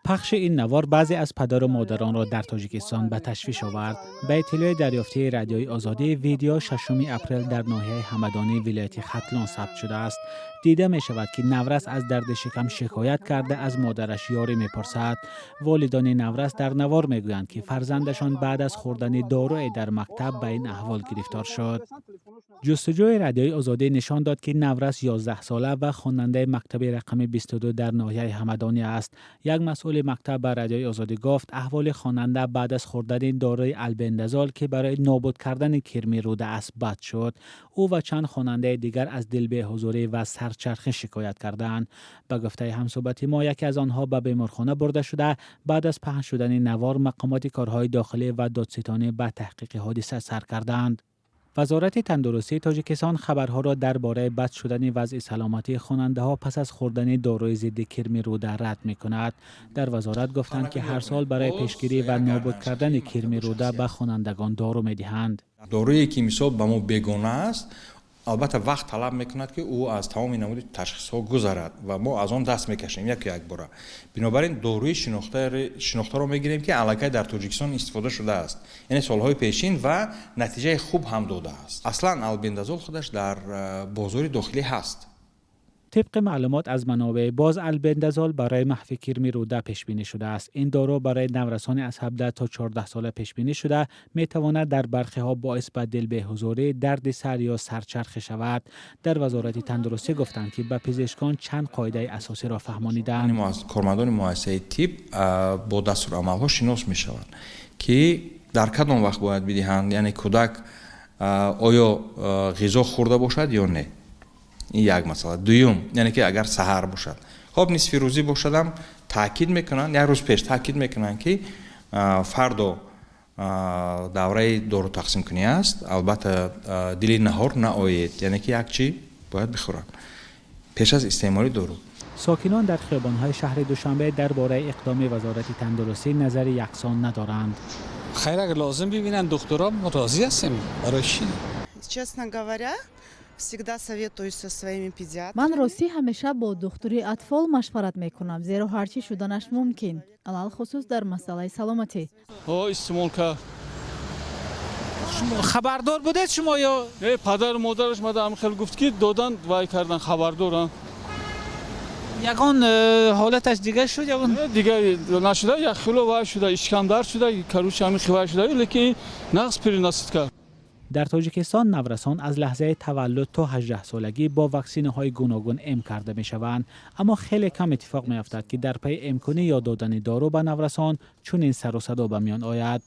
Пахши ин навор баъзе аз падару модаронро дар Тоҷикистон ба ташвиш овард. Ба иттилои дарёфтии Радиои Озодӣ, видео 6 апрел дар ноҳияи Ҳамадонии вилояти Хатлон сабт шудааст. Дида мешавад, ки наврас аз дарди шикам шикоят карда, аз модараш ёрӣ мепурсад. Волидони наврас дар навор мегӯянд, ки фарзандашон баъд аз хӯрдани доруе дар мактаб ба ин аҳвол гирифтор шуд. Ҷустуҷӯи Радиои Озодӣ нишон дод, ки наврас 11сола ва хонандаи мактаби рақами 22 дар ноҳияи Ҳамадонӣ аст. Як масъули мактаб ба Радиои Озодӣ гуфт, аҳволи хонанда баъд аз хӯрдани дорои албендазол, ки барои нобуд кардани кирми рӯда аст, бад шуд. Ӯ ва чанд хонандаи дигар аз дилбеҳузурӣ ва сарчархӣ шикоят кардаанд. Ба гуфтаи ҳамсӯҳбати мо, яке аз онҳо ба беморхона бурда шуда. Баъд аз паҳн шудани навор, мақомоти корҳои дохилӣ ва додситонӣ ба таҳқиқи ҳодиса сар кардаанд. Вазорати тандурустии Тоҷикистон хабарҳоро дар бораи бад шудани вазъи саломатии хонандаҳо пас аз хӯрдани доруи зидди кирми рӯда рад мекунад. Дар вазорат гуфтанд, ки ҳар сол барои пешгирӣ ва нобуд кардани кирми рӯда ба хонандагон дору медиҳанд. Доруе ки, мисол, ба мо бегона аст, албатта, вақт талаб мекунад, ки ӯ аз тамоми намуди ташхисҳо гузарад ва мо аз он даст мекашем яку якбора. Бинобар ин доруи шинохтаро мегирем, ки аллакай дар Тоҷикистон истифода шудааст, яъне солҳои пешин, ва натиҷаи хуб ҳам додааст. Аслан албендазол худаш дар бозори дохилӣ ҳаст. Тибқи маълумот аз манобеи боз, албендазол барои маҳви кирми рӯда пешбинӣ шудааст. Ин дору барои наврасони аз 17 то 14 сола пешбинӣ шуда, метавонад дар бархеҳо боис ба дилбеҳузурӣ, дарди сар ё сарчархӣ шавад. Дар Вазорати тандурустӣ гуфтанд, ки ба пизишкон чанд қоидаи асосиро фаҳмонидаанд. Кормандони муассисаи тиб бо дастурамалҳо шинос мешаванд, ки дар кадом вақт бояд бидиҳанд, яъне кӯдак оё ғизо хӯрда бошад ё не. Ин як масъала. Дуюм, яъне ки агар саҳар бошад, хоб, нисфи рӯзӣ бошадам, таъкид мекунанд, як рӯз пеш таъкид мекунанд, ки фардо давраи дорутақсимкунӣ аст, албатта, дили наҳор наоед, яъне ки як чӣ бояд бихӯранд пеш аз истеъмоли дору. Сокинон дар хиёбонҳои шаҳри Душанбе дар бораи иқдоми Вазорати тандурустӣ назари яксон надоранд. Хайр, агар лозим бибинанд духтуро, мо розӣ ҳастем. Барои чӣ? Честно говоря, всегда советуюсь со своими педиатрами. Ман ростӣ ҳамеша бо духтури атфол машварат мекунам, зеро ҳар чӣ шуданаш мумкин, алалхусус дар масъалаи саломатӣ. Истеъмол кард. Хабардор будед шумо ё? Не, падару модараш мада ҳамин хел гуфт, ки додан, вай кардан, хабардорам. Ягон ҳолаташ дигар шуд, ягон? Дигар нашуда, як хело вай шуда, ишкамдард шуда, короче, ҳамин хел вай шуда, лекин нағз переносить кард. Дар Тоҷикистон наврасон аз лаҳзаи таваллуд то 18солагӣ бо ваксинаҳои гуногун эм карда мешаванд, аммо хеле кам иттифоқ меафтад, ки дар пайи эмкунӣ ё додани дору ба наврасон чунин сару садо ба миён ояд.